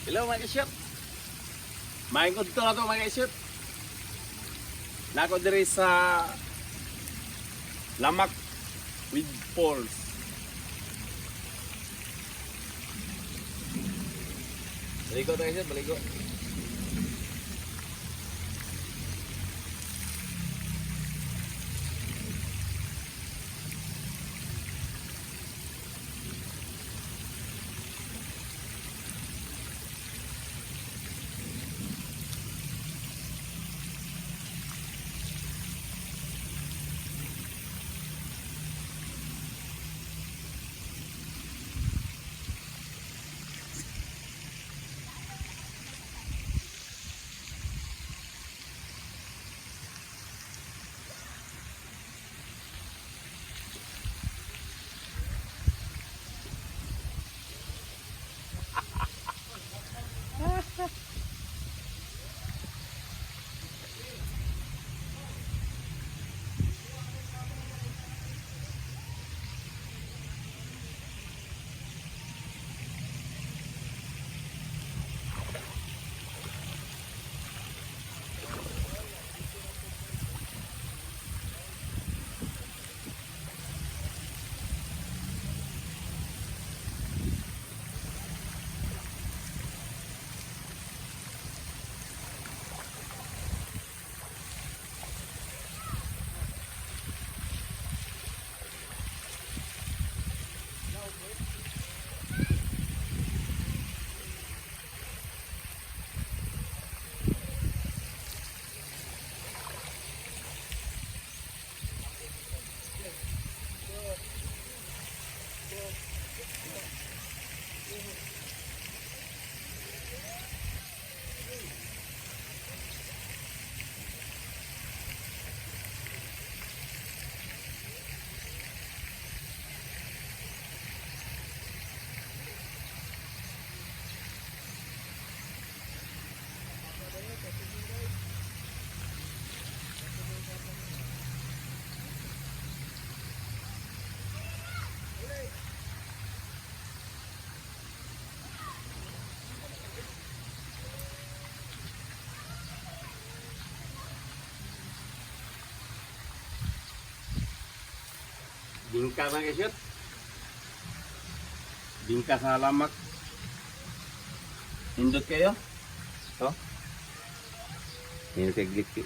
Hello, mga isyot. Maingkod to na to, mga isyot. Nako diri sa Lamak with Falls. Baligo tayo, isyot, baligo. Bingka, mga isyot. Bingka sa Lamak. Nindot kayo? To? Nindot kayo glikpi.